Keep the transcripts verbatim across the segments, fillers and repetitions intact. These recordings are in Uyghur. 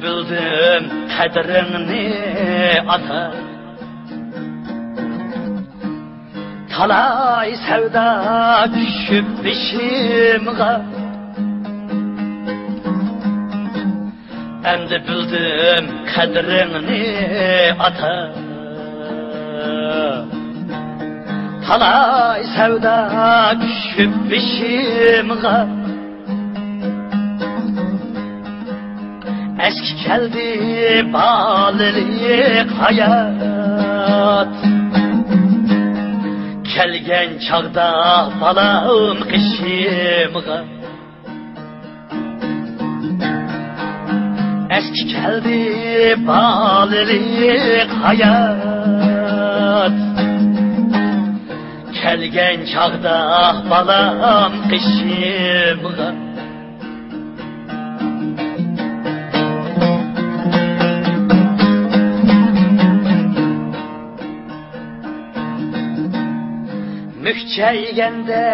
بىلدىم قەدرىڭنى ئاتا، تالاي سەۋدا چۈشۈپ بېشىمغا. ئەمدى بىلدىم قەدرىڭنى ئاتا، تالاي سەۋدا چۈشۈپ بېشىمغا. ئەسكى كەلدى بالىلىق ھايات، كەلگەن چاغدا بالام قېشىمغا. ئەسكى كەلدى بالىلىق ھايات، كەلگەن چاغدا بالام قېشىمغا. مۈكچەيگەندە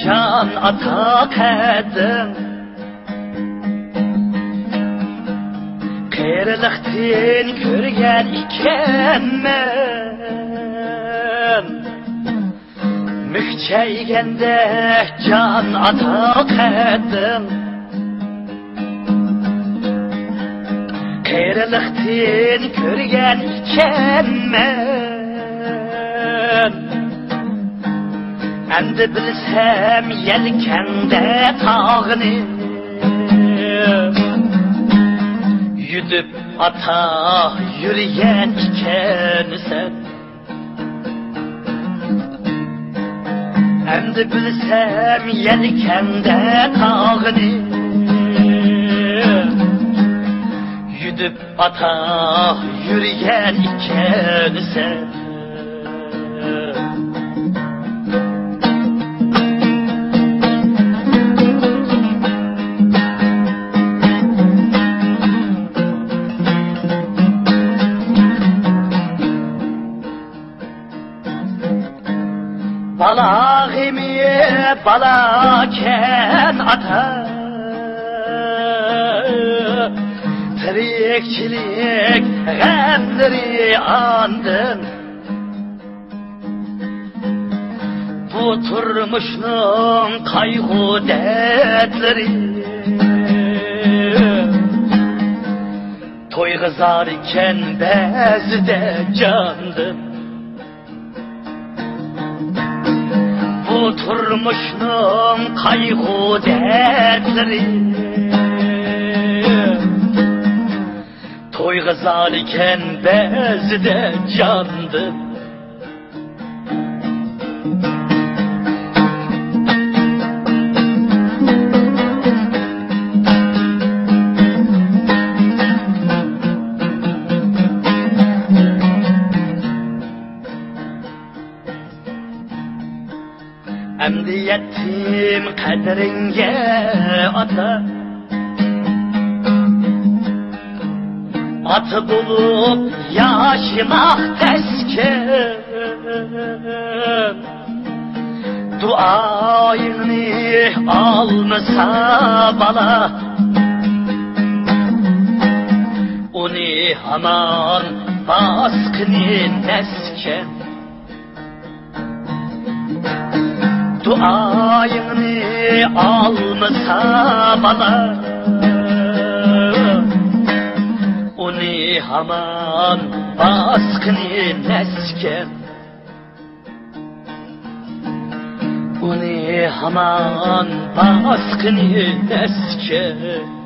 جان ئاتا قەددىڭ، قېرىلىقتىن كۆرگەن ئىكەنمەن. مۈكچەيگەندە جان ئاتا قەددىڭ، قېرىلىقتىن كۆرگەن ئىكەنمەن. ئەمدى بىلسەم يەلكەڭدە تاغنى يۈدۈپ ئاتا يۈرگەن ئىكەنسەن. ئەمدى بىلسەم يەلكەڭدە تاغنى يۈدۈپ ئاتا يۈرگەن ئىكەنسەن. بالا غېمى بالاكەن ئاتا، تىرىكچىلىك غەملىرى ئاندىن. بۇ تۇرمۇشنىڭ قايغۇ دەردلىرى، تويغا زاركەن بەزىدە جاندىن. بۇ تۇرمۇشنىڭ قايغۇ دەردلىرى، تويغا زاركەن بەزىدە جاندىن. ئەمدى يەتتىم قەدرىڭگە ئاتا، ئاتا بولۇپ ياشىماق تەسكەن. دۇئايىڭنى ئالمىسا بالا، ئۇنى ھامان باسقىنى نەسكەن. دۇئايىڭنى ئالمىسا بالا، ئۇنى ھامان باسقىنى نەسكەن. ئۇنى ھامان باسقىنى نەسكەن.